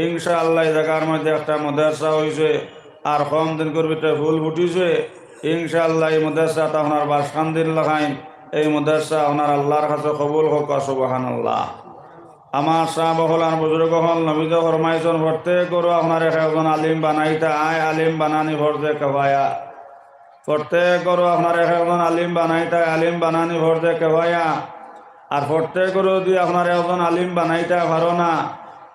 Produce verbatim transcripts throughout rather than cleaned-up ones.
ইনশাআল্লাহ এই জাগার মধ্যে একটা মাদ্রাসা অইছে, আর কম দিনকুর ভিতরে ফুল ফুটিছে। ইনশাআল্লাহ এই মাদ্রাসাত আপনার বাসখান দিন লাখাইন, এই মাদ্রাসা আপনার আল্লাহর কাছে কবুল হউক, সুবহানাল্লাহ। আমার সাব অকল আর বুজুর্গ অকল, নবীজি ফরমাইছইন, প্রত্যেক ঘরো আপনার এক একজন আলিম বানাইতা, আয় আলিম বানানি ফরজে কেফায়া। প্রত্যেক ঘরো আপনার এক একজন আলিম বানাইতা, আলিম বানানি ফরজে কেফায়া। আর প্রত্যেক ঘরো যদি আপনার একজন আলিম বানাইতা পারো না,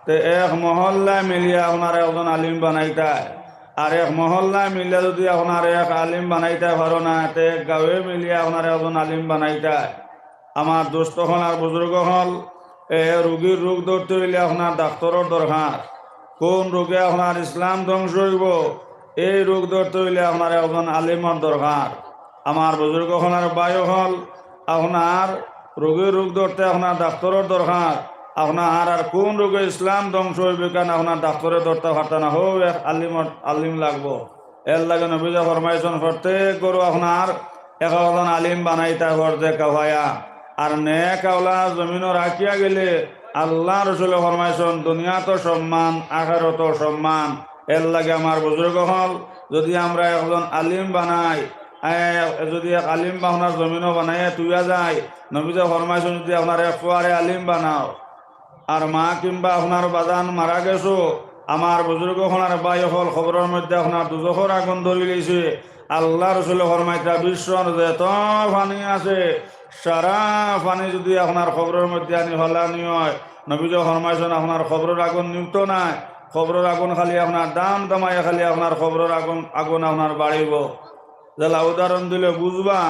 তে এক মহল্লায় মিলিয়া আপনার একজন আলিম বানাইতা। আর এক মহল্লায় মিলিয়া যদি আপনার এক আলিম বানাইতা পারো না, তে এক গাঁওয়ে মিলিয়া আপনার একজন আলিম বানাইতা। আমার দোস্ত অকল আর বুজুর্গ অকল, এ রুগীর রোগ ধরতে অইলে আপনার ডাক্তরর দরকার। কোন রোগে আপনার ইসলাম ধ্বংস অইবো, এই রোগ ধরতে অইলে আপনার একজন আলিমর দরকার। আমার বুজুর্গ অকল আর ভাই অকল, আপনার রোগীর রোগ ধরতে আপনার ডাক্তরর দরকার। আপনার আর কোন রোগে ইসলাম ধ্বংস অইবো, কেন আপনার ডাক্তরে ধরতা পারতা না, হউ এক আলিমর, আলিম লাগবো। এর লাগি নবীজি ফরমাইছইন, প্রত্যেক ঘরো আপনার এক একজন আলিম বানাইতা ফরজে কেফায়া। আর নেক আওলাদ জমিনো রাখিয়া গেলে আল্লাহ রসুলে ফরমাইছইন, দুনিয়াত সম্মান, আখেরাতো সম্মান। এর লাগি আমার বুজুর্গ অকল, যদি আমরা একজন আলিম বানাই, এ, যদি এক আলিম বা আপনার জমিনো বানাইয়া থুইয়া যাই, নবীজি ফরমাইছইন, যদি আপনার এক ফুয়ারে আলিম বানাও, আর মা কিংবা আপনার বাজান মারা গেছো, আমার বুজুর্গ অকল আর ভাই অকল, কবরর মধ্যে আপনার দুজখর আগুন ধরি লইছে। আল্লাহ রসুলে ফরমাইতা, বিশ্বর যত পানি আছে, সারা পানি যদি আপনার কবরর মধ্যে আনি ফালানি অয়, নবীজি ফরমাইছইন, আপনার কবরর আগুন নিভতো নায়, কবরর আগুন খালি আপনার দাম দামাইয়া খালি আপনার কবরর আগুন, আগুন আপনার বাড়িবো। যেলা উদাহরণ দিলে বুজবা,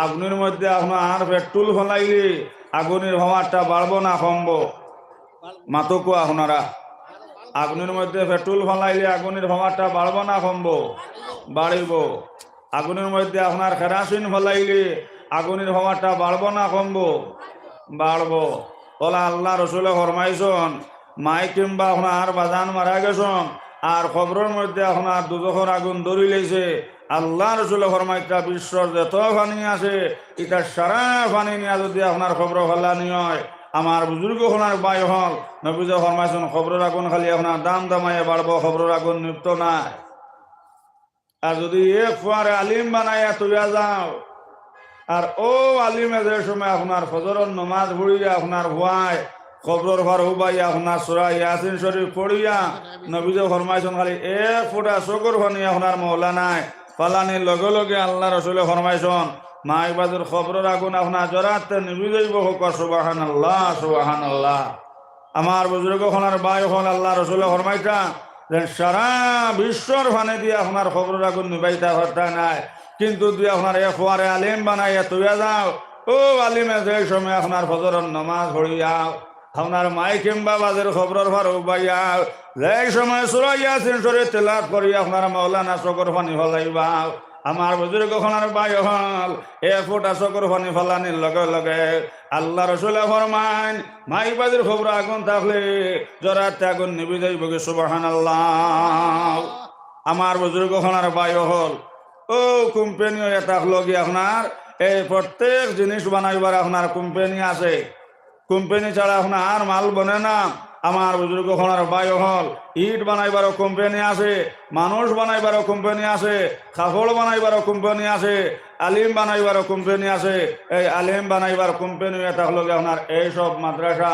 আগুনর মধ্যে আপনার পেট্রোল ফালাইলে আগুনর পাওয়ারটা বাড়বো না কমবো? মাতউক্কা আপনারা। আগুনর মধ্যে পেট্রোল ফালাইলে আগুনর পাওয়ারটা বাড়বো না কমবো? বাড়িবো। আগুনর মধ্যে আপনার কেরাসিন ফালাইলে আগুনর পাওয়ারটা বাড়বো না কমবো? বাড়বো। অলা আল্লাহ রসুলে ফরমাইছইন, মাই কিংবা আপনার বাজান মারা গেছইন, আর কবরর মধ্যে আপনার দুজখর আগুন ধরি লইছে, আল্লাহ রসুলে ফরমাইতা, বিশ্বর যত পানি আছে, ইতা সারা পানি নিয়া যদি আপনার কবরো ফালানি অয়, আমার বুজুর্গ অকল আর ভাই অকল, নবীজি ফরমাইছইন, কবরর আগুন খালি আপনার দাম দামাইয়া বাড়বো, কবরর আগুন নিভতো নায়। আর যদি এক ফুয়ারে আলিম বানাইয়া থুইয়া যাও, আর অউ আলিমে যে সময় আপনার ফজরর নমাজ পড়িয়া আপনার ফুয়ায় কবরর পার উবাইয়া আপনার সূরা ইয়াসিন শরীফ পড়িয়া, নবীজি ফরমাইছইন, খালি এক ফুটা চকুর পানি আপনার মওলানায় ফালানির লগে লগে আল্লাহ রসুলে ফরমাইছইন, মাই বাজির কবরর আগুন আপনার জরাতে নিভি যাইবো। কউক্কা সুবহানাল্লাহ, সুবহানাল্লাহ। আমার বুজুর্গ অকল আর ভাই অকল, আল্লাহ রসুলে ফরমাইতা যে সারা বিশ্বর পানি দিয়া আপনার কবরর আগুন নিবাইতা পারতা নায়, কিন্তু যদি আপনার এক ফুয়ারে আলিম বানাইয়া থুইয়া যাও, অউ আলিমে যে সময় আপনার ফজরর নমাজ পড়িয়া আপনার মাই কিংবা বাজির কবরর পার উবাইয়া, যে সময় সূরা ইয়াসিন শরীফ তিলাওয়াত করি আপনার মওলানা চকুর পানি ফালাইবা, আমার বুজুর্গ অকল আর ভাই অকল, এক ফুটা চকুর পানি ফালানির লগে লগে আল্লাহ রসুলে ফরমাইন, মাই বাজির কবরো আগুন থাকলে জরাতে আগুন নিভি যাইবোগি। সুবহানাল্লাহ। আমার বুজুর্গ অকল আর ভাই অকল, অউ কোম্পানি অইয়া থাকলো গি আপনার, এই প্রত্যেক জিনিস বানাইবার আপনার কোম্পানি আছে। কোম্পানি ছাড়া আপনার আর মাল বনে না। আমার বুজুর্গ অকল আর ভাই অকল, ইট বানাইবারও কোম্পানি আছে, মানুষ বানাইবারও কোম্পানি আছে, কাপড় বানাইবারও কোম্পানি আছে, আলিম বানাইবারও কোম্পানি আছে। এই আলিম বানাইবার কোম্পানি অইয়া থাকলো গি আপনার এইসব মাদ্রাসা।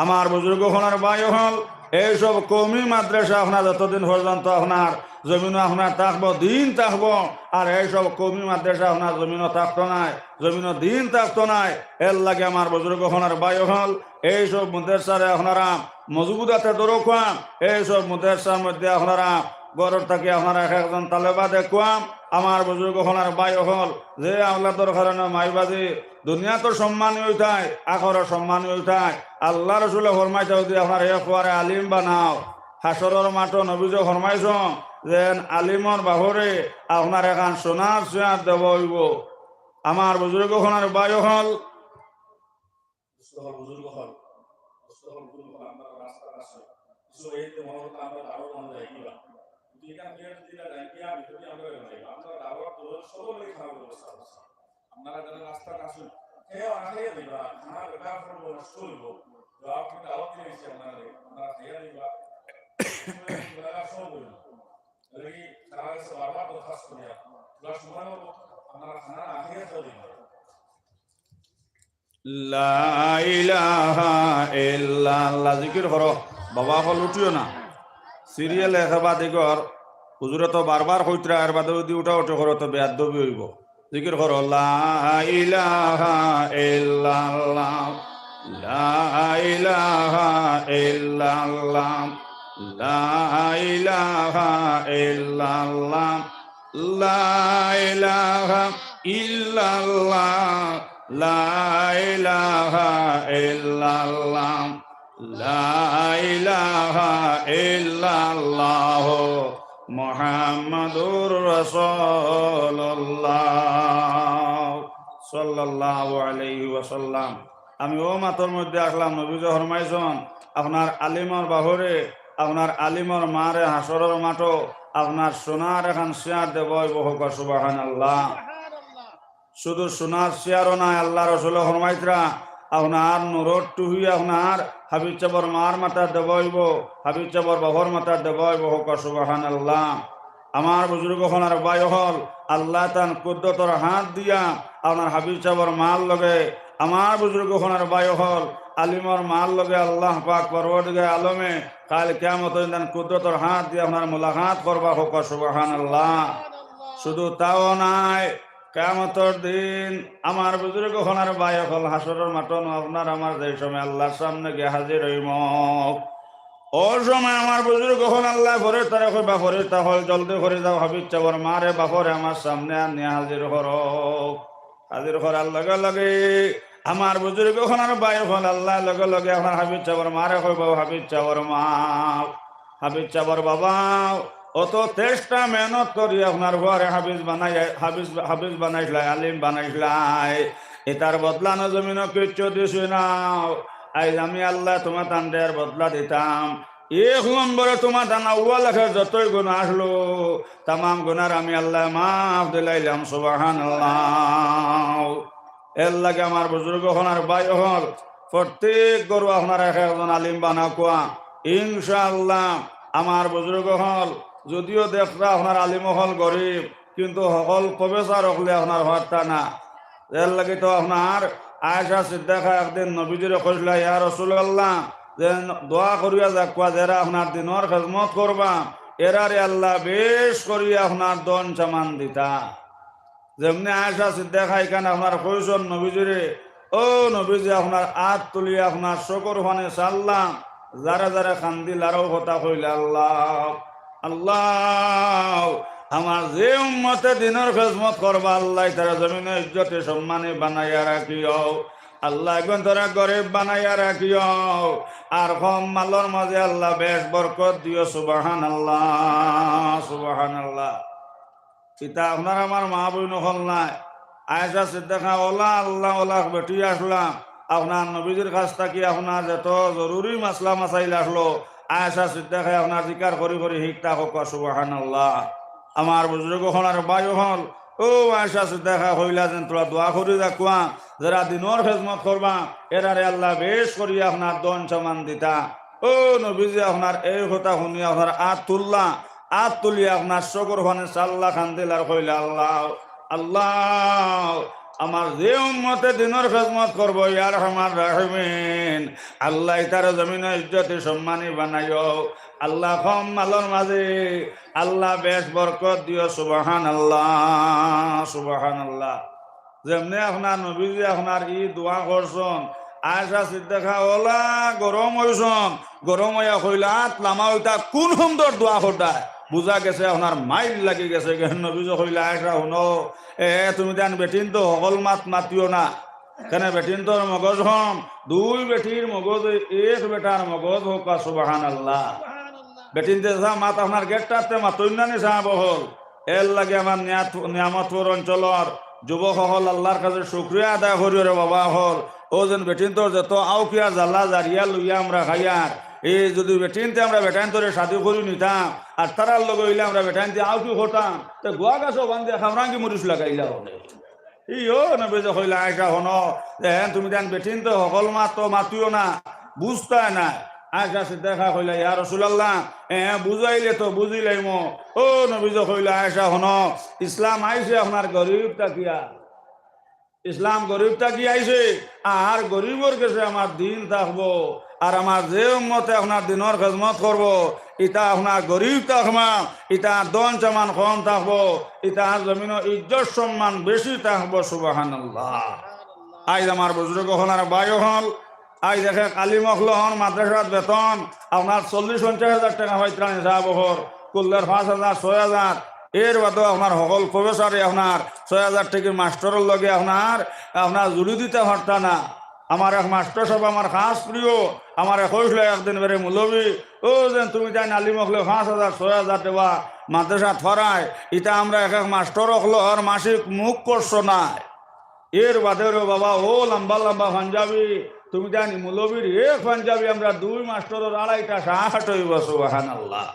আমার বুজুর্গ অকল আর ভাই অকল, এইসব কওমি মাদ্রাসা আপনার যতদিন পর্যন্ত আপনার জমিনো আপনার থাকবো, দিন থাকবো, আর এইসব কওমি মাদ্রাসা আপনার জমিনো থাকতো নায়, জমিনো দিন থাকতো নায়। এর লাগি আমার বুজুর্গ অকল আর ভাই অকল, এইসব মাদ্রাসারে আপনারা মজবুত আতে ধরউক্কা, এইসব মাদ্রাসার মধ্যে আপনারা ঘরর থাকি আপনারা এক একজন তালেবা দেখউক্কা। আমার বুজুর্গ অকল আর ভাই অকল, যে আওলাদর কারণে মাই বাজি দুনিয়াত সম্মানী অইতায়, আখেরাতো সম্মানী অইতায়। আল্লাহ রসুলে ফরমাইতা, যদি আপনার এক ফুয়ারে আলিম বানাও, হাশরর মাঠো নবীজি ফরমাইছইন যে আলিমর বাফরে আপনার একখান সোনার চেয়ার দেওয়া অইবো। আমার বুজুর্গ অকল আর ভাই অকল, দোস্ত অকল, বুজুর্গ অকল, দোস্ত অকল, বুজুর্গ অকল, আমরা রাস্তাত আছি। কিছু এই যে মনে হতো আমরা দাওয়াত মনে যাই কিবা। কিন্তু এখান থেকে যদি না যাই কিয়া, আমি যদি আমরা বেরোই, আমরা দাওয়াত তো সব মিলে খারাপ অবস্থা আছে। আপনারা যারা রাস্তাত আছেন, কেউ আগে দিবা, খানা বেকার করবো, নষ্ট হইব। জবাব কিন্তু দাওয়াত দিয়ে দিচ্ছি আপনারা, আপনারা খাইয়া দিবা। লা ইলাহা ইল্লাল্লাহ। জিকির করো। বাবা অকল উঠিও না। সিরিয়াল একেবারে ঘর। হুজুরে তো বারবার কইতরা, এর বাদে যদি উঠাউঠি করো তো বেয়াদবি অইবো। জিকির করো, লা ইলাহা ইল্লাল্লাহ, লা ইলাহা ইল্লাল্লাহ, লা ইলাহা ইল্লাল্লাহ, লা ইলাহা ইল্লাল্লাহ, লা ইলাহা ইল্লাল্লাহ, লা ইলাহা ইল্লাল্লাহ মুহাম্মাদুর রাসূলুল্লাহ সাল্লাল্লাহু আলাইহি ওয়াসাল্লাম। আমি অউ মাতর মধ্যে আছলাম, নবীজি ফরমাইছইন, আপনার আলিমর বাফরে, আপনার আলিমর মারে হাশরর মাঠো আপনার সোনার একখান চেয়ার দেওয়া অইবো, কউক্কা সুবহানাল্লাহ। শুধু সোনার চেয়ারও নায়, আল্লার রসুলে ফরমাইতরা, আপনার নূরর টুপি আপনার হাবিব সাবর মার মাথাত দেওয়া অইবো, হাবিব সাবর বাফর মাথাত দেওয়া অইবো, কউক্কা সুবহানাল্লাহ। আমার বুজুর্গ অকল আর ভাই অকল, আল্লায় তান কুদরতর হাত দিয়া আপনার হাবিব সাবর মার লগে, আমার বুজুর্গ অকল আর ভাই অকল, আলিমর মার লগে আল্লাহ পাক পরওয়ারদিগারে আলমে কাইল কিয়ামতর দিন তান কুদরতর হাত দিয়া আপনার মুলাকাত করবা, কউক্কা সুবহানাল্লাহ। শুধু তাও নায়, কিয়ামতর দিন আমার বুজুর্গ অকল আর ভাই অকল হাশরর মাঠো আপনার আমার যেই সময় আল্লার সামনে গিয়া হাজির অইমু, অউ সময় আমার বুজুর্গ অকল আল্লায় ফেরেশতারে কইবা, ফেরেশতা অকল জলদি করি যাও, হাবিব সাবর মারে বাফরে আমার সামনে আনিয়া হাজির করো। হাজির করার লগে লগে আমার বুজুর্গ অকল আর ভাই অকল আল্লায় লগে লগে আপনার হাবিব সাবর মারে কইবা, হাবিব সাবর মা, হাবিব সাবর বাবা, অত চেষ্টা মেহনত করি আপনার পুয়ারে হাফিজ বানাই, হাফিজ, হাফিজ বানাইছলায়, আলিম বানাইছলায়, ইতার বদলা না জমিনো কিচ্ছু দিছো না। আইজ আমি আল্লায় তুমাতানরে এর বদলা দিতাম। এক নম্বরে তুমাতান আউয়াল আখের যতই গুনা আছলো, তামাম গুনার আমি আল্লায় মাফ দিলাইলাম। সুবহানাল্লাহ। এরলাগি আমার বুজুর্গ অকল আর ভাই অকল, প্রত্যেক ঘরো আপনারা এক একজন আলিম বানাউক্কা। ইনশাআল্লাহ, আমার বুজুর্গ অকল, যদিও দেখরা আপনার আলিম অকল গরিব, কিন্তু হকল প্রফেসর অকলে আপনার পারতা না। এরলাগি তো আপনার আয়েশা সিদ্দিকা একদিন নবীজিরে কইছলা, "ইয়া রাসূলুল্লাহ, যেন দোয়া করিয়া যাউক্কা, যেরা আপনার দিনর খেজমত করবা, এরারে আল্লায় বেশ করি আপনার ধন সামান দিতা।" যেমনে আয়েশা সিদ্দিকা ইখান আপনার কইছইন নবীজিরে, ও নবীজি আপনার আত তুলিয়া আপনার চকুর পানি ছাড়লা, যারা যারা কান্দিলা অউ কথা কইলা, আল্লাহ, আল্লাহ, আমার যে উম্মতে দিনর খেজমত করবা, আল্লাহ, ইতারে জমিনো ইজ্জতে সম্মানে বানাইয়া রাখিও। আল্লাহ, এগুন তারা গরিব বানাইয়া রাখিও। আর কম মালর মাঝে আল্লাহ বেশ বরকত দিও। সুবহানাল্লাহ, সুবহানাল্লাহ। ইতা আপনার আমার মা বইন অকল নায়। আয়েশা সিদ্দিকা অলা আল্লাহ অলা বেটি আছলা। আপনার নবীজির কাছ থাকি আপনার যত জরুরি মাসলা মাসাইল আছলো, আয়েশা সিদ্দিকায় আপনার জিকার করি করি হিকতা, কউক্কা সুবহানাল্লাহ। আমার বুজুর্গ অকল আর ভাই অকল, ও আয়েশা সিদ্দিকায় কইলা যেন তোরা দোয়া করি যাউক্কা, যেরা দিনর খেজমত করবা, এরারে আল্লায় বেশ করি আপনার ধন সামান দিতা। ও নবীজি আপনার এই কথা হুনিয়া আপনার আত তুললা, আত তুলিয়া আপনার চকুর পানি ছাড়লা, কান্দিলা আর কইলা, আল্লাহ, আল্লাহ, আমার যে উম্মতে দিনর খেজমত করবো, ইয়া আরহামার রাহিমিন, আল্লাহ, ইতারে জমিনো ইজ্জতে সম্মানে বানাইও। আল্লাহ, কম মালর মাঝে আল্লাহ বেশ বরকত দিও। সুবহানাল্লাহ, সুবহানাল্লাহ। যেমনে আপনার নবীজি আপনার ই দোয়া করছইন, আয়েশা সিদ্দিকা অলা গরম অইছইন, গরম অইয়া কইলা, আত লামা অইতা কুন সুন্দর দোয়া কররায়। বুঝা গেছে আপনার মাইল লাগি গেছে। নবীজি কইলা, আয়েশা হুনো, এ তুমি তান বেটিন্তে হকল মাত মাতিও না। কেনে বেটিন্তর মগজ কম, দুই বেটির মগজ এক বেটার মগজ, কউক্কা সুবহানাল্লাহ। বেটিন্তে যেছা মাত আপনার গেট্টাতে মাতইন না নি সাব অকল। এরলাগি আমার নিয়াত-, নিয়ামতপুর অঞ্চলর যুবক অকল আল্লাহর কাছে শুকরিয়া আদায় করিও রে বাবা অকল। অউ যেন বেটিন্তর যত আউকিয়া জ্বালা জারিয়া লইয়া আমরা খাইয়ার, এই যদি বেটিন্তে আমরা বেটাইন্তরে শাদি করি নিতাম, আর তারার লগে অইলে আমরা বেটাইন্তে আউকি করতাম, তে গুয়া গাছো বান্ধিয়া খামরাঙ্গি মরিচ লাগাইলা অনে। ই ও নবীজি কইলা, আয়েশা হুনো, যে হ্যাঁ তুমি তান বেটিন্তে হকল মাত তো মাতিও না, বুঝতায় না। আয়েশা সিদ্দিকা কইলা, "ইয়া রাসূলুল্লাহ, এ, বুঝাইলে তো বুঝিলাইমু।" ও নবীজি কইলা, "আয়েশা, হুনো, ইসলাম আইছে আপনার গরিব থাকিয়া।" ইসলাম গরিব থাকি আইছে, আর গরিবর গেছে আমার দিন থাকবো, আর আমার যে উম্মতে আপনার দিনর খেদমত করবো, ইতা আপনার গরিব থাকবা, ইতা ধন সামান কম থাকবো, ইতা জমিনো ইজ্জত সম্মান বেশি থাকবো। সুবহানাল্লাহ। আইজ আমার বুজুর্গ অকল আর ভাই অকল, আইজ দেখে আলিম অকল অখন মাদ্রাসাত বেতন আপনার চল্লিশ পঞ্চাশ হাজার টেকা পাইতরা নি সাব অকল, কুল্লের পাঁচ হাজার, ছয় হাজার, এর বাদেও আপনার হকল প্রফেসরে আপনার ছয় হাজার টেকা মাস্টরর লগে আপনার, আপনার জুড়ি দিতা পারতা না। আমার এক মাস্টর সাব আমার খাস প্রিয়, আমারে কইছলা একদিন, "বেরে মৌলভী, ও যেন তুমি তাইন আলিম অকলে পাঁচ হাজার, ছয় হাজার দেওয়া মাদ্রাসাত পড়ায়, ইতা আমরা এক এক মাস্টর অকলর মাসিক মুখ খরচ নাই।" এর বাদে রে বাবা, ও লম্বা লম্বা পাঞ্জাবি, তুমি তাইন মৌলভীর এক পাঞ্জাবি আমরা দুই মাস্টরর আড়াইটা শার্ট অইবো। সুবহানাল্লাহ।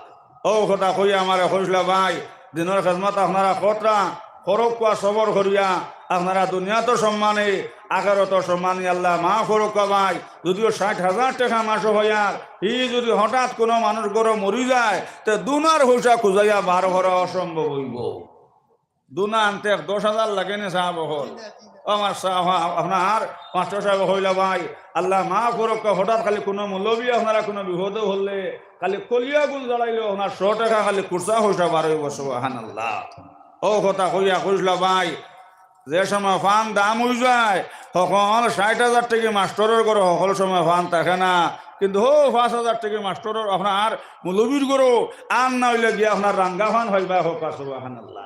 ও কথা কইয়া আমারে কইছলা, "ভাই, দিনর খেদমত আপনারা কররা, করউক্কা সবর করিয়া, আপনারা দুনিয়াত সম্মানী, আখেরাত সম্মানী, আল্লায় মাফ করউক্কা ভাই।" যদিও ষাইট হাজার টেকা মাসো পাইয়ার, ই যুদি হঠাৎ কুনু মানুষ ঘরো মরি যায়, তে দুনার পয়সা খুজাইয়া বার করা অসম্ভব অইবো। দুনা আনতে এক দশ হাজার লাগে নি সাব অকল? ও আমার সাব, আপনার মাস্টর সাব কইলা, "ভাই, আল্লায় মাফ করউক্কা, হঠাৎ খালি কুনু মৌলভী আপনারা কুনু বিপদো পড়লে, খালি কলিয়া গুন জ্বালাইলেও আপনার শ টেকা খালি খুরসা পয়সা বার অইবো।" সুবহানাল্লাহ। ও কথা কইয়া কইছলা, ভাই, যে সময় পান দাম অইযায়, হকল ষাইট হাজার টেকা মাস্টরর ঘরো হকল সময় পান থাকে না, কিন্তু হো পাঁচ হাজার টেকা মাস্টরর আপনার মৌলভীর ঘরো, আর না অইলে গিয়া আপনার রাঙ্গা পান পাইবা। কউক্কা সুবহানাল্লাহ।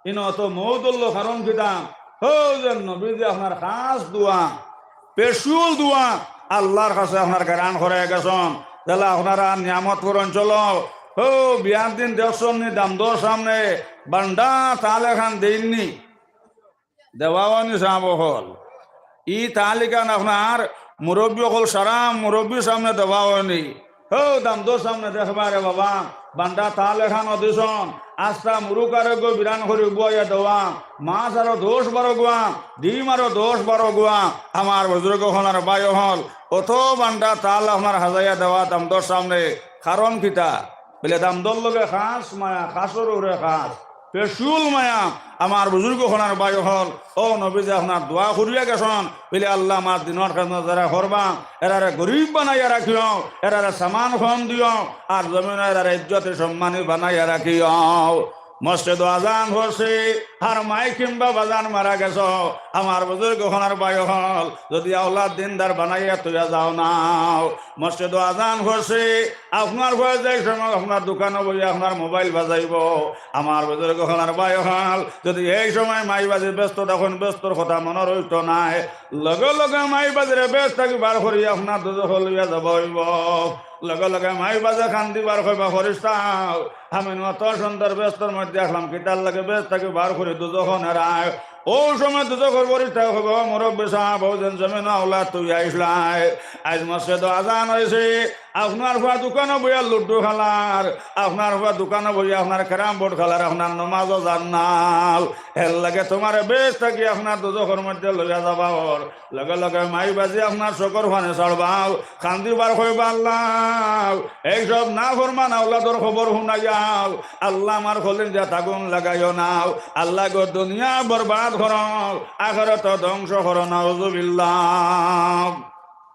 ইনো তো মউত অইলো, কারণ কিতা? হো যে নবীজি আপনার খাস দোয়া, special দোয়া আল্লার কাছে আপনার গ্রহণ করাইয়া গেছইন। যেলা আপনারা নিয়ামতপুর অঞ্চলো, হো বিয়ার দিন দেখছইন নি দামদর সামনে বান্ডা তাল এখান দেইন নি? দেওয়া অয়নি সাব অকল। ই তাল ইখান আপনার মুরব্বি অকল, সারা মুরব্বির সামনে দেওয়া অয়নি। হো দামদর সামনে দেখবা রে বাবা, বান্ডা তাল এখান দিছইন, আস্তা মুরুগ আরোগু বিরান করি বওয়াইয়া দেওয়া, মাছ আরো দশ বারো গুয়া, ডিম আরো দশ বারো গুয়া। আমার বুজুর্গ অকল আর ভাই অকল, অত বান্ডা তাল আপনার হাজাইয়া দেওয়া দামদর সামনে, কারণ কিতা? বইলে দামদর লগে খাস মায়া, খাসর উপরে খাস। Special মায়া। আমার বুজুর্গ অকল আর ভাই অকল, ও নবীজি আপনার দোয়া করিয়া গেছইন, বইলে, "আল্লাহ, আমার দিনর খেদমত যারা করবা, এরারে গরিব বানাইয়া রাখিও, এরারে সামান কম দিও, আর জমিনো এরারে ইজ্জতে সম্মানী বানাইয়া রাখিও।" মসজিদো আজান পড়ছে, আর মাই কিংবা বাজান মারা গেছো, আমার বুজুর্গ অকল আর ভাই অকল, যুদি আওলাদ দিনদার বানাইয়া থইয়া যাও নাও, মসজিদো আজান পড়ছে, আপনার পুয়া যে সময় আপনার দোকানো বইয়া আপনার মোবাইল বাজাইবো, আমার বুজুর্গ অকল আর ভাই অকল, যুদি এই সময় মাই বাজি ব্যস্ত থাকইন, ব্যস্তর কথা মনো রইতো নায়, লগে লগে মাই বাজিরে বেহেস্ত থাকি বার করি আপনার দুজখো লইয়া যাওয়া অইবো। লগে লগে মাই বাজে কান্দিবার কইবা, "ফিরিস্তাও, আমি অত সুন্দর বেহেস্তর মধ্যে আছলাম, কিতার লাগি বেহেস্ত থাকি বার করি দুজখো নেরায়?" অউ সময় দুজখর ফিরিস্তায় কইবা, "ও মুরব্বি সাব, অউ যেন জমিনো আওলাদ থইয়া আইছলায়, আইজ মসজিদো আজান অইছে, আপনার পুয়া দোকানো বইয়া লুডু খেলার, আপনার পুয়া দোকানো বইয়া আপনার ক্যারাম বোর্ড খেলার, আপনার নমাজো যার না, এর লাগি তুমারে বেহেস্ত থাকি আপনার দুজখর মধ্যে লইয়া যাওয়া অর।" লগে লগে মাই বাজি আপনার চকুর পানি ছাড়বাও, কান্দিবার কইবা, "আল্লাহ, এইসব নাফরমান আওলাদর খবর হুনাইয়াও, আল্লাহ আমার কলিজাত আগুন লাগাইও নাও, আল্লাহ গো দুনিয়া বরবাদ করো, আখেরাত ধ্বংস করো, নাউজুবিল্লাহ।"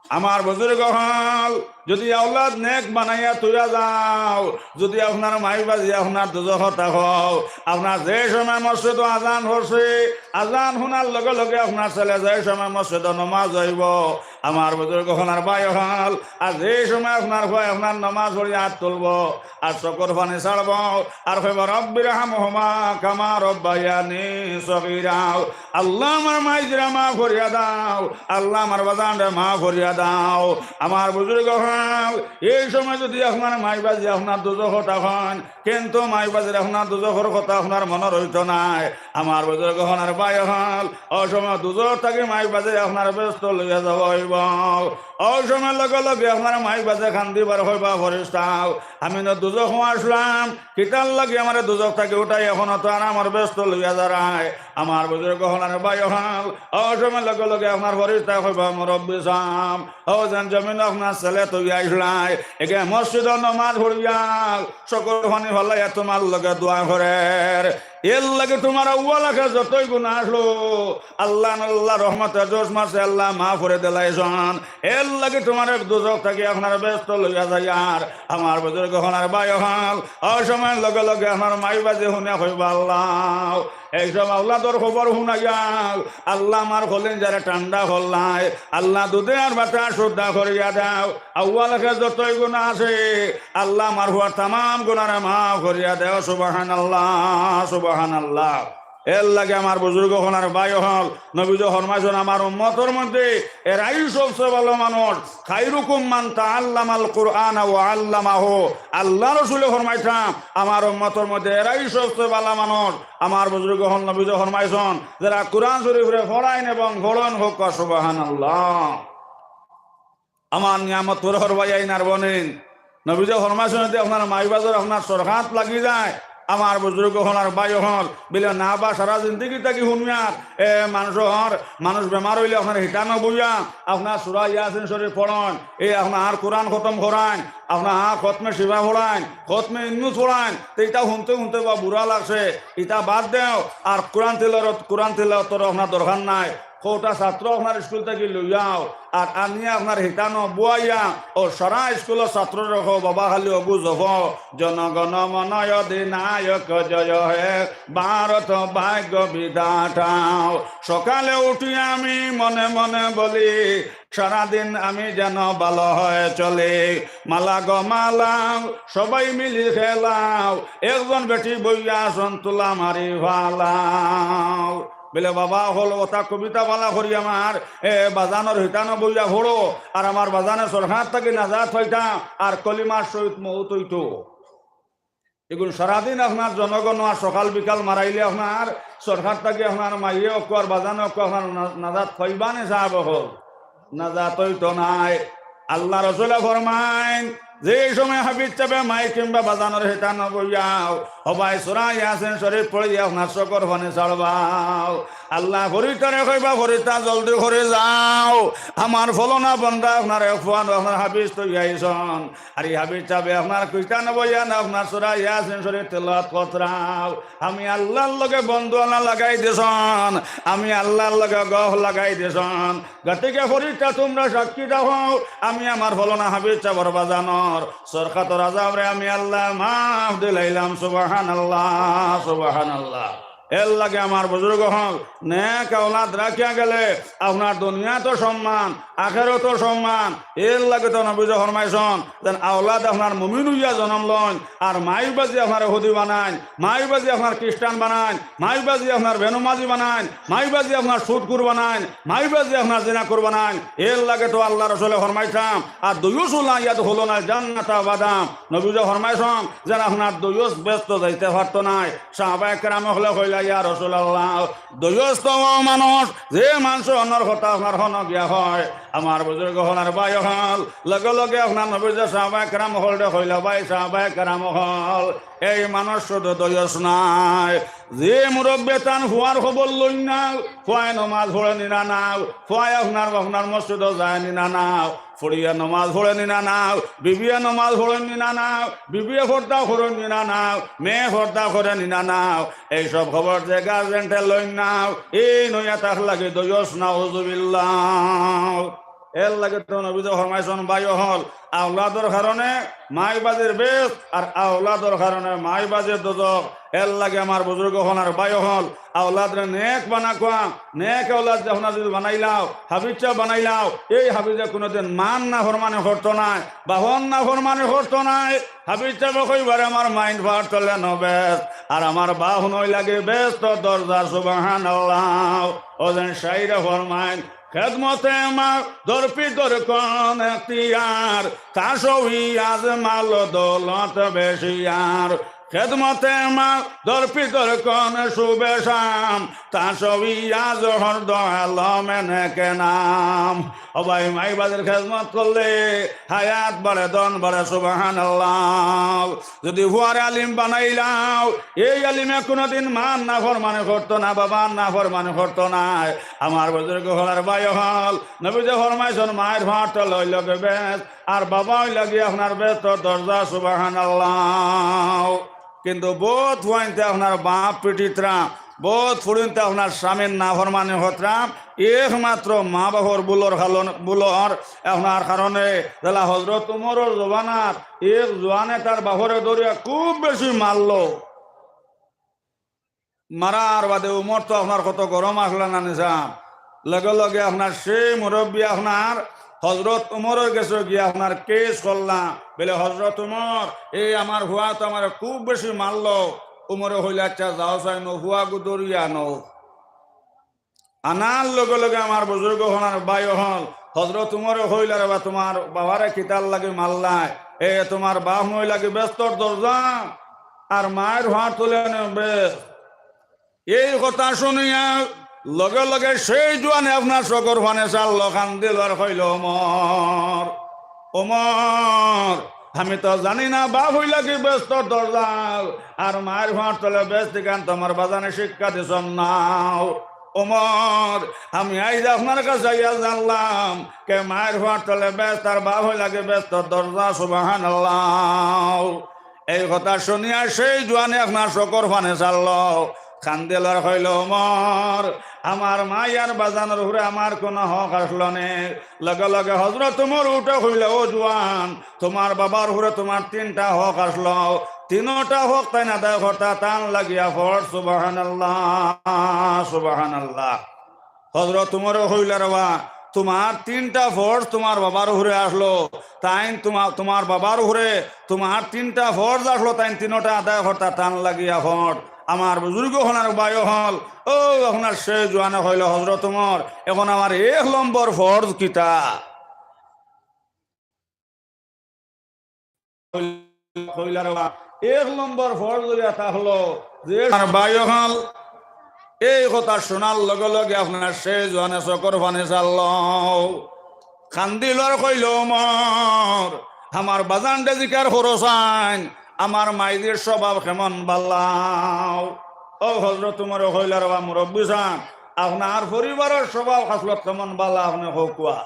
আমার বুজুর্গ অকল, যুদি আওলাদ নেক বানাইয়া থইয়া যাও, যুদি আপনার মাই বাজি আপনার দুজখো থাকো, আপনার যে সময় মসজিদো আজান পড়ছে, আজান হুনার লগে লগে আপনার ছেলে যে সময় মসজিদো নমাজ অইবো, আমার বুজুর্গ অকল আর ভাই অকল, আর যে সময় আপনার পুয়ায় আপনার নমাজ পড়ি আত তুলবো, আর চকুর পানি ছাড়বো, আর কইবো, "রব্বির হামহুমা কামা রব্বায়ানি সগীরা।" আল্লাহ আমার মাইজিরে মাফ করিয়া দাও, আল্লাহ আমার বাজানরে মাফ করিয়া দাও। আমার বুজুর্গ অকল, এই সময় যুদি আপনার মাই বাজি আপনার দুজখো থাকইন, কিন্তু মাই বাজির আপনার দুজখর কথা আপনার মনো রইতো নায়। আমার বুজুর্গ অকল আর ভাই অকল, অউ সময় দুজখ থাকি মাই বাজিরে আপনার বেহেস্তো লইয়া যাওয়া অইবো। অউ সময় লগে লগে আপনার মাই বাজে কান্দিবার কইবা, "ফিরিস্তাও, আমি নু দুজখো আছলাম, কিতার লাগি আমারে দুজখ থাকি উঠাই অখন অত আরামর বেহেস্তো লইয়া যারায়?" আমার বুজুর্গ অকল আর ভাই অকল, অউ সময় লগে লগে আপনার ফিরিস্তায় কইবা, "মুরব্বি সাব, অউ যেন জমিনো আপনার ছেলে থইয়া আইছলায়, এগে মসজিদো নমাজ পড়িয়া চকুর পানি ফালাইয়া তুমার লগে দোয়া করের। এরলাগি তুমার আউয়াল আখের যতই গুনা আছলো, আল্লায়, আল্লায় রহমতর জোশ মারছে, আল্লায় মাফ করি দিলাইছইন। এরলাগি তুমারে দুজখ থাকি আপনার বেহেস্তো লইয়া যাইয়ার।" আমার বুজুর্গ অকল আর ভাই অকল, অউ সময় লগে লগে আপনার মাই বাজি হুনিয়া কইবা, "আল্লাহ, এইসব আওলাদর খবর হুনাইয়া, আল্লাহ, আমার কলিজারে ঠান্ডা করলায়, আল্লাহ, দুনিয়ার বাতাস হুদ্দা করিয়া দেও। আউয়াল আখের যতই গুনা আছে, আল্লাহ, আমার পুয়ার তামাম গুনারে মাফ করিয়া দেও।" সুবহানাল্লাহ, সুবহানাল্লাহ। এরলাগি আমার বুজুর্গ অকল আর ভাই অকল, নবীজি ফরমাইছইন, আমার উম্মতর মধ্যে এরাই সবচে ভালা মানুষ। "খাইরুকুম মান তাআল্লামাল কুরআনা ওয়া আল্লামাহু।" আল্লার রসুলে ফরমাইছইন, আমার উম্মতর মধ্যে এরাই সবচে ভালা মানুষ। আমার বুজুর্গ অকল, নবীজি ফরমাইছইন, যেরা কুরআন শরিফরে পড়ইন এবং পড়ইন, কউক্কা সুবহানাল্লাহ। আমার নিয়ামত পরর ভাইয়াইন আর বইনাইন, নবীজি ফরমাইছইন, যদি আপনার মাই বাজর আপনার সরকাত লাগি যায়, আমার বুজুর্গ অকল আর ভাই অকল, বিলে না বা সারা জিন্দেগি থাকি হুনিয়ার, এ, মানষর, মানুষ বেমার অইলে আপনার হিতানো বইয়া, আপনার সুরা ইয়াসিন শরিফ পড়ইন, এ, আপনার কুরআন খতম করাইন, আপনার খতমে শিফা পড়াইন, খতমে ইউনুস পড়াইন, তে ইতা হুনতে হুনতে বা বুরা লাগছে, ইতা বাদ দেও, আর কুরআন তিলাওত, কুরআন তিলাওতর আপনার দরকার নাই। কওটা ছাত্র আপনার স্কুল থাকি লইয়াও, আর আনিয়া আপনার হিতানো বওয়াইয়া, অউ সারা স্কুলর ছাত্ররে কও, "বাবা, খালি অগু জপো, জনগণ মন অধিনায়ক জয় হে, ভারত ভাগ্য বিধাতা।" সকালে উঠি আমি মনে মনে বলি, সারাদিন আমি যেন ভালো হয়ে চলি। মালা গো মালা, সবাই মিলি খেলাও, একজন বেটি বইয়া আছইন তুলা মারি ফালাও। বিলে, "বাবা অকল, অতা কবিতা ভালা করি আমার, এ, বাজানর হিতানো বইয়া পড়ো, আর আমার বাজানে সরকাত থাকি নাজাত পাইতা, আর কলিমার সহিত মউত অইতো।" ইগুন সারাদিন আপনার জনগণ আর সকাল বিকাল মারাইলে আপনার সরকাত থাকি আপনার মাইয়ে অকল আর বাজানে অকল আপনার না-, নাজাত পাইবা নি সাব অকল? নাজাত অইতো নায়। আল্লার রসুলে ফরমাইন, যে সময় হাফিজ সাবে মাই কিংবা বাজানর হিতানো বইয়াও, হবায় সুরা ইয়াসিন শরিফ পড়িয়া আপনার চকুর পানি ছাড়বাও। আল্লার ফিরিস্তারে কইবা, "ফিরিস্তা, জলদি করি যাও, আমার ফলনা বন্দা আপনার এক ফুয়ান আপনার হাফিজ থইয়া আইছইন।" আর ই হাফিজ সাবে আপনার খ্রিস্টান বইয়া না আপনার সুরা ইয়াসিন শরিফ তিলাওত করতরাও। আমি আল্লার লগে বন্দোয়ানা লাগাই দিছইন, আমি আল্লার লগে গফ লাগাই দিছইন। গতিকে ফিরিস্তা তুমরা সাক্ষী থাকো, আমি আমার ফলনা হাফিজ সাবর বাজানর সরকাতর আজাবরে আমি আল্লায় মাফ দিলাইলাম। সুবহানাল্লাহ, সুবহানাল্লাহ। এরলাগি আমার বুজুর্গ অকল, নেক আওলাদ রাখিয়া গেলে আপনার দুনিয়াত সম্মান, আখেরাতো সম্মান। এরলাগি তো নবীজি ফরমাইছইন, যেন আওলাদ আপনার মুমিন অইয়া জনম লইন, আর মাই বাজি আপনার ইহুদি বানাইন, মাই বাজি আপনার খ্রিস্টান বানাইন, মাই বাজি আপনার বেনমাজি বানাইন, মাই বাজি আপনার সুদখুর বানাইন, মাই বাজি আপনার জিনাখুর বানাইন। এরলাগি তো আল্লার রসুলে ফরমাইছইন, "আদ-দুয়ুসু লা ইয়াদখুলুনাল জান্নাতা আবাদা।" নবীজি ফরমাইছইন, যেন আপনার দুয়ুস বেহেস্তো যাইতে পারতো নায়। সাহাবায়ে কেরাম অকলে কইলা, "ইয়া রাসুলাল্লাহ, দুয়ুস তো অউ মানুষ, যে মানষর কথা আপনার হুনা গিয়া কয়।" আমার বুজুর্গ অকল আর ভাই অকল, লগে লগে আপনার নবীজি সাহাবায়ে কেরাম অকলরে কইলা, "ভাই সাহাবায়ে কেরাম অকল, এই মানুষ শুধু দুয়ুস নায়, যে মুরব্বিয়ে তান ফুয়ার খবর লইন না, ফুয়ায় নমাজ পড়ইন নি না, ফুয়ায় আপনার, আপনার মসজিদো যাইন নি না, ফুড়িয়ে নমাজ পড়ইন নি না, বিবিয়ে নমাজ পড়ইন নি না, বিবিয়ে পর্দা করইন নি না, মেয়ে পর্দা করইন নি না, এইসব খবর যে গার্জেন্টে লইন না, এইন অইয়া থাকলা গি দুয়ুস, নাউজুবিল্লাহ।" এরলাগি তো নবীজি ফরমাইছইন, ভাই অকল, আওলাদর কারণে মাই বাজির বেহেস্ত, আর আওলাদর কারণে মাই বাজির দুজখ। এরলাগি আমার বুজুর্গ অকল আর ভাই অকল, আওলাদরে নেক বানাউক্কা, নেক আওলাদ আপনারা যদি বানাইলাও, হাফিজ সাব বানাইলাও, এই হাফিজে কুনুদিন মার নাফরমানি করতো নায়, বাফর নাফরমানি করতো নায়। হাফিজ সাবে কইবা রে, আমার মাইন ফার তলে নু বেহেস্ত, আর আমার বাফ নু অইলা গি বেহেস্তর দরজা, সুবহানাল্লাহ। অউ যেন শাইরে ফরমাইন, "খেদমতে মা দরপি দরকন এখতিয়ার, তাসবি আজ মাল দৌলত বেশিয়ার।" খেদমতে মা দরপি দরকন শুভে শাম, তাসবি আজ হর দো আলমে নেকে নাম। ও ভাই, মাই বাজির খেদমত করলে হায়াত বাড়ে, ধন বাড়ে, সুবহানাল্লাহ। যদি ফুয়ারে আলিম বানাইলাও, এই আলিমে কোনোদিন মার নাফরমানি করতো না, বাবার নাফরমানি করতো না। আমার বুজুর্গ অকল আর ভাই অকল, নবীজি ফরমাইছইন, মায়ের ফাঁট লইল বেহেস্ত, আর বাবা অইলা গিয়া আপনার বেহেস্তর দরজা, সুবহানাল্লাহ। কিন্তু বউত ফুয়াইন্তে আপনার বাপ পিটিতরা, বউত ফুড়িন্তে আপনার স্বামীর নাফরমানি করতরা, একমাত্র মা বাপর ভুলর কারণ, ভুলর আপনার কারণে। যেলা হজরত উমরর জমানাত এক জোয়ানে তার বাপরে ধরিয়া খুব বেশি মারলো। মারার বাদে উমর তো আপনার কত গরম আছলা না নি সাব, লগে লগে আপনার সেই মুরব্বি আপনার হজরত উমরর গেছে গিয়া আপনার কেস করলা, বলে, "হজরত উমর, এই আমার ফুয়া তো আমারে খুব বেশি মারলো।" উমরে কইলা, "আচ্ছা, যাও চাইন, ফুয়াগু ধরিয়া আনো।" আনার লগে লগে আমার বুজুর্গ অকল আর ভাই অকল, হজরত উমরে কইলা, "রে বা, তুমার বাবারে কিতার লাগি মারলায়? এ তুমার বাপ নু অইলা গি বেহেস্তর দরজা, আর মায়ের ফাঁট তলে নে বেহেস্ত।" এই কথা শুনিয়া লগে লগে সেই জোয়ানে আপনার চকুর পানি ছাড়লো, কান্দিল আর কইল, "ওমর, ওমর, আমি তো জানি না বাপ অইলা গি বেহেস্তর দরজা, আর মায়ের ফাঁট তলে বেহেস্ত, ইখান তো আমার বাজানে শিক্ষা দিছইন না। ওমর, আমি আইজ আপনার কাছে আইয়া জানলাম, কে মায়ের ফাঁট তলে বেহেস্ত আর বাপ অইলা গি বেহেস্তর দরজা।" সুবহানাল্লাহ। এই কথা শুনিয়া সেই জোয়ানে আপনার চকুর পানি ছাড়লো, কান্দিল আর কইল, "ওমর, আমার মাই আর বাজানর উপরে আমার কুনু হক আছলো নে?" লগে লগে হজরত উমর উঠে কইল, "ও জোয়ান, তুমার বাবার উপরে তুমার তিনটা হক আছলো, তিনোটা হক তাইন আদায় করতা, তান লাগিয়া ফরজ।" সুবহানাল্লাহ, সুবহানাল্লাহ। হজরত উমরে কইলা, "রে বা, তুমার তিনটা ফরজ তুমার বাবার উপরে আছলো, তাইন তুমা-, তুমার বাবার উপরে তুমার তিনটা ফরজ আছলো, তাইন তিনোটা আদায় করতা, তান লাগিয়া ফরজ।" আমার বুজুর্গ অকল আর ভাই অকল, ও, আপনার সেই জোয়ানে কইল, "হজরত উমর, এখন আমার এক নম্বর ফরজ কিতা?" কইলা, "রে বা, এক নম্বর ফরজ অইয়া থাকলো যে আমার ভাই অকল।" এই কথা শুনার লগে লগে আপনার সেই জোয়ানে চকুর পানি ছাড়লো, কান্দিল আর কইল, "ওমর, আমার বাজানরে জিকার করো চাইন, আমার মাইজির স্বভাব কেমন বালা?" ও হজরত উমরে কইলা, "রে বা মুরব্বি সাব, আপনার পরিবারর স্বভাব খাছলত কেমন বালা, আপনে কউক্কা।"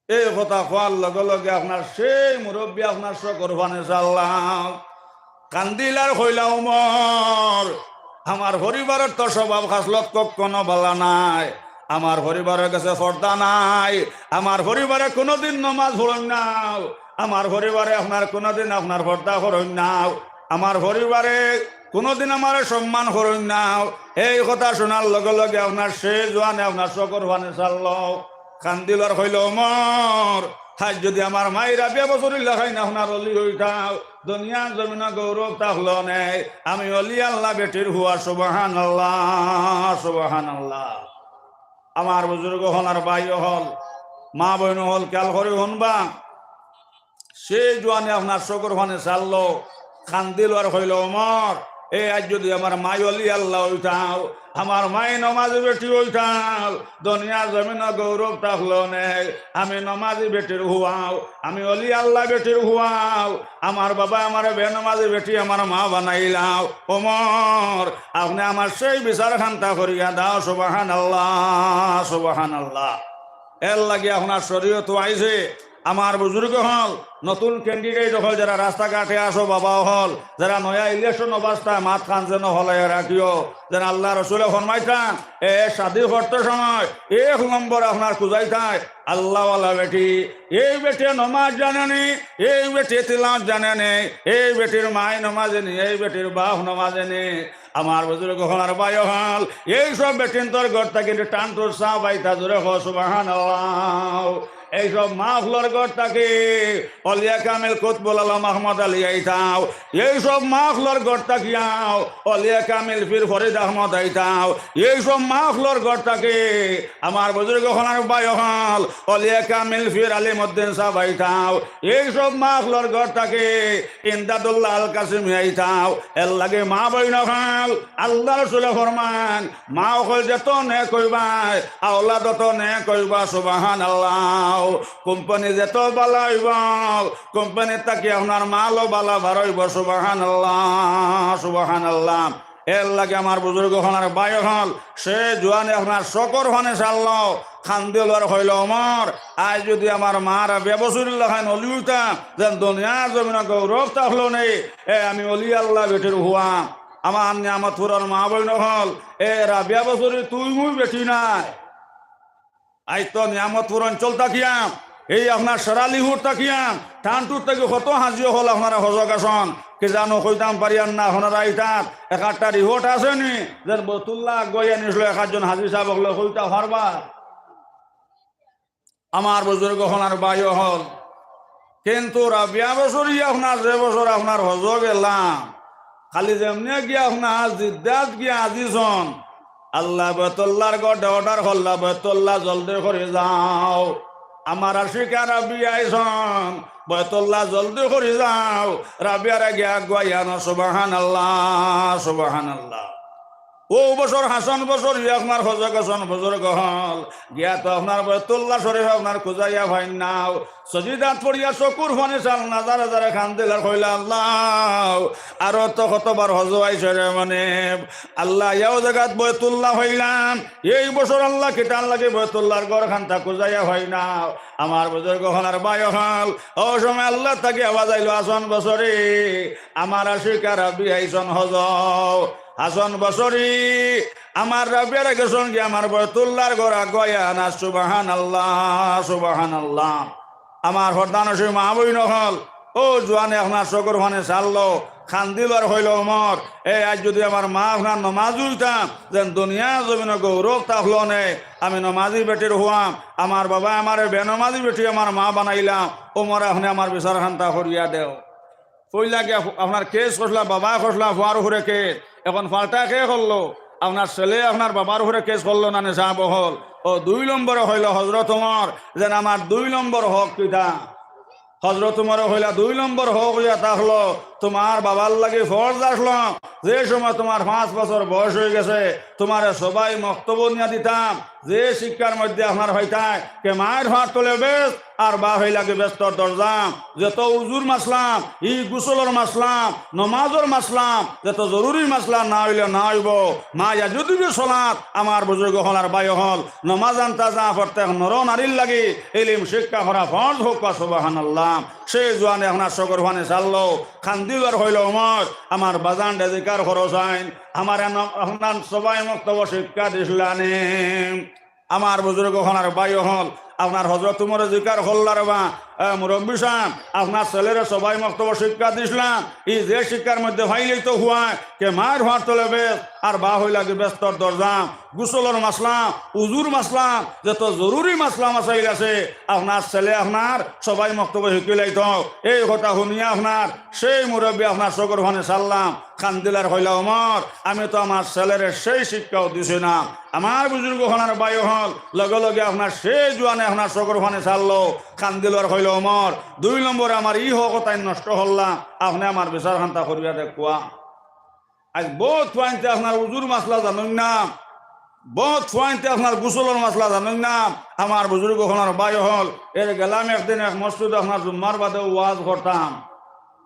এই কথা কওয়ার লগে লগে আপনার সেই মুরব্বি আপনার চকুর পানি ছাড়লা, কান্দিল আর কইলা, "ওমর, আমার পরিবারর তো স্বভাব খাছলত কখনো বালা নায়, আমার পরিবারর গেছে পর্দা নাই, আমার পরিবারে কুনুদিন নমাজ পড়ইন না, আমার পরিবারে আপনার কুনুদিন আপনার পর্দা করইন না, আমার পরিবারে কুনুদিন আমারে সম্মান করইন না।" এই কথা শুনার লগে লগে আপনার সেই জোয়ানে আপনার চকুর পানি ছাড়লো। কান্দিল আর কইল, "ওমর, আইজ যুদি আমার মাই রাবিয়া বসরির লাখান আপনার অলি অইতা, দুনিয়ার জমিনো গৌরব থাকলো নে। আমি অলি আল্লাহ বেটির ফুয়া।" সুবহানাল্লাহ, সুবহানাল্লাহ। আমার বুজুর্গ অকল আর ভাই অকল, মা বইন অকল, খিয়াল করি হুনবা। সেই জোয়ানে আপনার চকুর পানি ছাড়লো, কান্দিল আর কইল, "ওমর, এ আইজ যুদি আমার মাই অলি আল্লাহ অইতা, আমার মাই নমাজি বেটি অইতা, দুনিয়ার জমিনো গৌরব থাকলো নে। আমি নমাজি বেটির ফুয়া, আমি অলি আল্লাহ বেটির ফুয়া, আমার বাবায় আমারে বেনমাজি বেটি আমার মা বানাইলা। ওমর, আপনে আমার সেই বিচার খানতা করিয়া দেও।" সুবহানাল্লাহ, সুবহানাল্লাহ। এর লাগি আপনার শরীয়তো আইছে, আমার বুজুর্গ অকল, নতুন candidate অকল, যেরা রাস্তাঘাটে আছো বাবা অকল, যেরা নয়া election অবস্থায় মাত খান যেন হলাইয়া রাখিও, যেন আল্লাহ রসুলে ফরমাইতা, এ শাদি করতে সময় এক নম্বর আপনার খুজাইতা আল্লাহওয়ালা বেটি। এই বেটি নমাজ জানে নি, এই বেটি তিলাওয়াত জানে নি, এই বেটির মাই নমাজি নি, এই বেটির বাপ নমাজি নি। আমার বুজুর্গ অকল আর ভাই অকল, এই সব বেটিন্তর ঘর থাকি টান্টুর সাব আইতা, জোরে কও সুবহানাল্লাহ। এই সব মা অকলর ঘর থাকি অলিয়া কামিল কুতবুল আলম আহমদ আলী আইতাও। এই সব মা অকলর ঘর থাকিয়াও অলিয়া কামিল পীর ফরিদ আহমদ আইতাও। এই সব মা অকলর ঘর থাকি আমার বুজুর্গ অকল আর ভাই অকল অলিয়া কামিল পীর আলিমউদ্দিন সাব আইতাও। এই সব মা অকলর ঘর থাকি ইমদাদুল্লাহ আল কাসিমি আইতাও। এর লাগি মা বইন অকল, আল্লাহ রসুলে ফরমান, মা অকল যত নেক অইবা, আওলাদ অত নেক অইবা। সুবহানাল্লাহ। কোম্পানি যত বালা অইবো, কোম্পানির থাকি আপনার মালও বালা বার অইবো। সুবহানাল্লাহ, সুবহানাল্লাহ। এর লাগি আমার বুজুর্গ অকল আর ভাই অকল, সে জুয়ানে আপনার চকুর পানি ছাড়লো, কান্দিল আর কইলো, "ওমর, আইজ যুদি আমার মা রাবিয়া বসুরির লাখান অলি অইতাম, যেন দুনিয়ার জমিনো গৌরব থাকলো নে, এ আমি অলি আল্লাহ বেটির পুয়া।" আমার নিয়ামতপুরর মা-বইন অকল, এ রাবিয়া বসুরি তুই মুই বেটি নায়। আইজ তো নিয়ামতপুর অঞ্চল থাকিয়াম, এই আপনার শেরালিপুর থাকিয়াম, ঠান্টুর থাকি কত হাজি অকল আপনারা হজো গেছইন, কি জানো কইতাম পারিয়ার না, আপনারা ইতার এক আটটা রিপোর্ট আছে নি, যেন বয়তুল্লাহ আগুয়াইয়া নিছলো, এক আধজন হাজি সাব অকলে কইতা পারবা? আমার বুজুর্গ অকল আর ভাই অকল, কিন্তু রাবিয়া বসুরি আপনার যে বছর আপনার হজো গেলাম, খালি যেমনে গিয়া আপনার জিদ্দাত গিয়া হাজির অইছইন, আল্লায় বয়তুল্লাহর ঘরে অর্ডার করলা, "বয়তুল্লাহ জলদি করি যাও, আমার আশিকা রাবিয়া আইছইন, বয়তুল্লাহ জলদি করি যাও, রাবিয়ারে গিয়া আগুয়াইয়া আনো।" সুবহানাল্লাহ, সুবহানাল্লাহ। অউ বছর হাছন বসুরি আপনার হজো গেছইন বুজুর্গ অকল, গিয়া তো আপনার বয়তুল্লাহ শরিফ আপনার খুজাইয়া পাইন না। সজিদাত পড়িয়া চকুর পানি ছাড়লা, জারে জারে কান্দিলা আর কইলা, "আল্লাহ, আরো তো কতবার হজো আইছি রে মনিব, আল্লাহ, ইয়াও জাগাত বয়তুল্লাহ পাইলাম, এই বছর আল্লাহ কিতার লাগি বয়তুল্লাহর ঘরখানতা খুজাইয়া পাই না।" আমার বুজুর্গ অকল আর ভাই অকল, অউ সময় আল্লাহ থাকি আওয়াজ আইলো, "হাছন বসুরি, আমার আশিকা রাবিয়া আইছইন হজো, হাছন বসুরি, আমার রাবিয়ারে গেছইন গিয়া আমার বয়তুল্লাহর ঘরে আগুয়াইয়া আনা।" সুবহানাল্লাহ, সুবহানাল্লাহ। আমার পর্দানশীন মা-বইন অকল, অউ জুয়ানে আপনার চকুর পানি ছাড়লো, কান্দিল আর কইলো, "ওমর, এ আইজ যুদি আমার মা আপনার নমাজি অইতাম, যেন দুনিয়ার জমিনো গৌরব থাকলো নে, আমি নমাজি বেটির পুয়া, আমার বাবায় আমারে বেনমাজি বেটি আমার মা বানাইলা, ওমর আপনে আমার বিচারখানতা করিয়া দেও।" পয়লা গিয়া আপনার কেস করলা, বাবায় করলা, পুয়ার উপরে কেস, এখন পাল্টা কে করলো? আপনার ছেলে আপনার বাবার উপরে কেস করলো না নি সাব অকল? অউ দুই নম্বরে কইলো হজরত ওমর, যেন আমার দুই নম্বর হক কিতা? হজরত ওমরে কইলা, "দুই নম্বর হক অইয়া থাকলো, তুমার বাবার লাগি ফরজ আছলো, যে সময় তুমার পাঁচ বছর বয়স অইগেছে, তুমারে সবাই মক্তবো নিয়া দিতাম, যে শিক্ষার মধ্যে আপনার পাইতায়, কে মায়ের ফাঁক তলে বেহেস্ত, আর বাপ অইলা গি বেহেস্তর দরজা।" যত উজুর মাসলা, ই গোসলর মাসলা, নমাজর মাসলা, যত জরুরি মাসলা না অইলে না অইবো। মা ইয়াজুদু বিস সলাত, আমার বুজুর্গ অকল আর ভাই অকল, নমাজ আনতা যা প্রত্যেক নর নারীর লাগি ইলিম শিক্ষা করা ফরজ অউক, সুবহানাল্লাহ। সে জুয়ানে আপনার চকুর পানি ছাড়লো, কান্দিল আর কইলো, "ওমর, আমার বাজানরে জিকার করো চাইন, আমারে আপনার সবাই মক্তবো শিক্ষা দিছলা নি?" আমার বুজুর্গ অকল আর ভাই অকল, আপনার হজরত ওমরে জিকার করলা রে বা, "এ মুরব্বি সাব, আপনার ছেলেরে সবাই মক্তবো শিক্ষা দিছলা, ই যে শিক্ষার মধ্যে পাইলেই তো পুয়ায়, কে মায়ের ফাঁক তলে বেহেস্ত, আর বাপ অইলা গি বেহেস্তর দরজা।" গোসলর মাসলা, উজুর মাসলা, যত জরুরি মাসলা মাসাইল আছে, আপনার ছেলে আপনার সবাই মক্তবো শিখিলাইতো। এই কথা হুনিয়া আপনার সেই মুরব্বি আপনার চকুর পানি ছাড়লা, কান্দিল আর কইলা, "ওমর, আমি তো আমার ছেলেরে সেই শিক্ষাও দিছি না।" আমার বুজুর্গ অকল আর ভাই অকল, লগে লগে আপনার সেই জুয়ানে আপনার চকুর পানি ছাড়লো, কান্দিল আর কইলো, "ওমর, দুই নম্বরে আমার ই হক অতাইন নষ্ট করলা, আপনে আমার বিচারখানতা করিয়া দেখউক্কা।" আইজ বউত পুয়াইন্তে আপনার উজুর মাসলা জানইন না, বউত পুয়াইন্তে আপনার গোসলর মাসলা জানইন না। আমার বুজুর্গ অকল আর ভাই অকল, এর গেলাম একদিন এক মসজিদো আপনার জুম্মার বাদে ওয়াজ করতাম।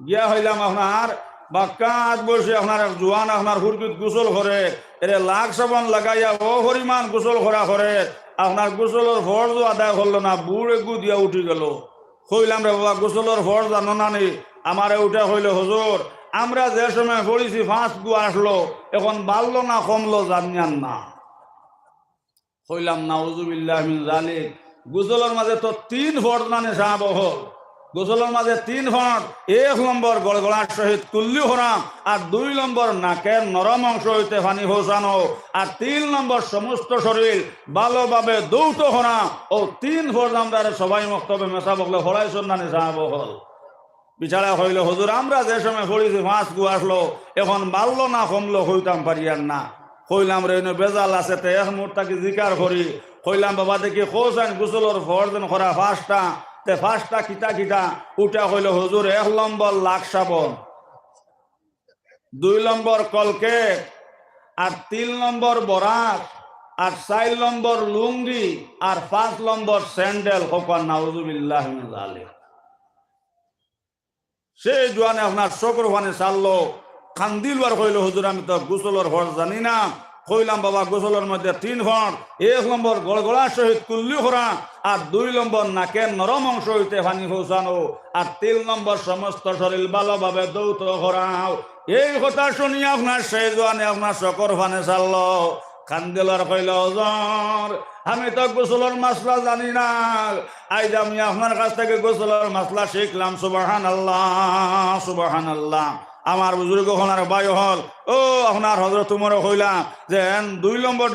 গিয়া কইলাম আপনার বাক্কাত বসি আপনার এক জুয়ান আপনার হুরকিত গোসল করে, এরে লাক্স সাবন লাগাইয়া অউ পরিমাণ গোসল করা করে, আপনার গোসলর ফরজও আদায় করলো না, বুড় এগু দিয়া উঠি গেলো। কইলাম, "রে বাবা, গোসলর ফরজ জানো না নি?" আমারে উঠা কইলো, "হুজুর, আমরা যে সময় পড়ছি পাঁচ গু আছলো, এখন বাড়লো না কমলো জানিয়ার না।" কইলাম, "নাউজুবিল্লাহ মিন জালিক, গোসলর মাঝে তো তিন ফরজ নানি সাব অকল, গোসলর মাঝে তিন ফরজ, এক নম্বর গড়গড়ার সহিত কুল্লি করা, আর দুই নম্বর নাকের নরম অংশ অইতে পানি পৌঁছানো, আর তিন নম্বর সমস্ত শরীর ভালোভাবে ধৌত করা। অউ তিন ফরজ আমরারে সবাই মক্তবে মেসাব অকলে পড়াইছন নানি সাব অকল?" বিচারা কইলো, "হুজুর, আমরা যে সময় পড়ছি পাঁচ গু আছলো, এখন বাড়লো না কমলো কইতাম পারিয়ার না।" কইলাম, "রে, ইনো বেজাল আছে, তে এক মুহূর্ত থাকি জিকার করি।" কইলাম, "বাবা, দেখি কও চাইন গোসলর ফরজ যেন করা পাঁচটা, তে পাঁচটা কিতা কিতা?" উঠা কইলো, "হুজুর, এক নম্বর লাক্স সাবন, দুই নম্বর কলগেট, আর তিন নম্বর বরাক, আর চাইর নম্বর লুঙ্গি, আর পাঁচ নম্বর স্যান্ডেল। কউক্কা নাউজুবিল্লাহি মিন যালিক। সেই জোয়ানে আপনার চকুর পানি ছাড়লো, কান্দিল আর কইলো, "হুজুর, আমি তো গোসলর ফরজ জানি না।" কইলাম, "বাবা, গোসলর মধ্যে তিন ফরজ, এক নম্বর গড়গড়া সহিত কুল্লি করা, আর দুই নম্বর নাকের নরম অংশ হইতে পানি পৌঁছানো, আর তিন নম্বর সমস্ত শরীর ভালোভাবে ধৌত করা।" এই কথা শুনিয়া আপনার সেই জোয়ানে আপনার চকুর পানি ছাড়লো। কান্দিল আর কইলো, "হুজুর, আমি তো গোসলর মাসলা জানি না, আইজ আমি আপনার কাছ থাকি গোসলর মাসলা শিখলাম।" সুবহানাল্লাহ, সুবহানাল্লাহ। আমার বুজুর্গ অকল আর ভাই অকল, ও আপনার হজরত উমরে কইলা যে এন দুই নম্বর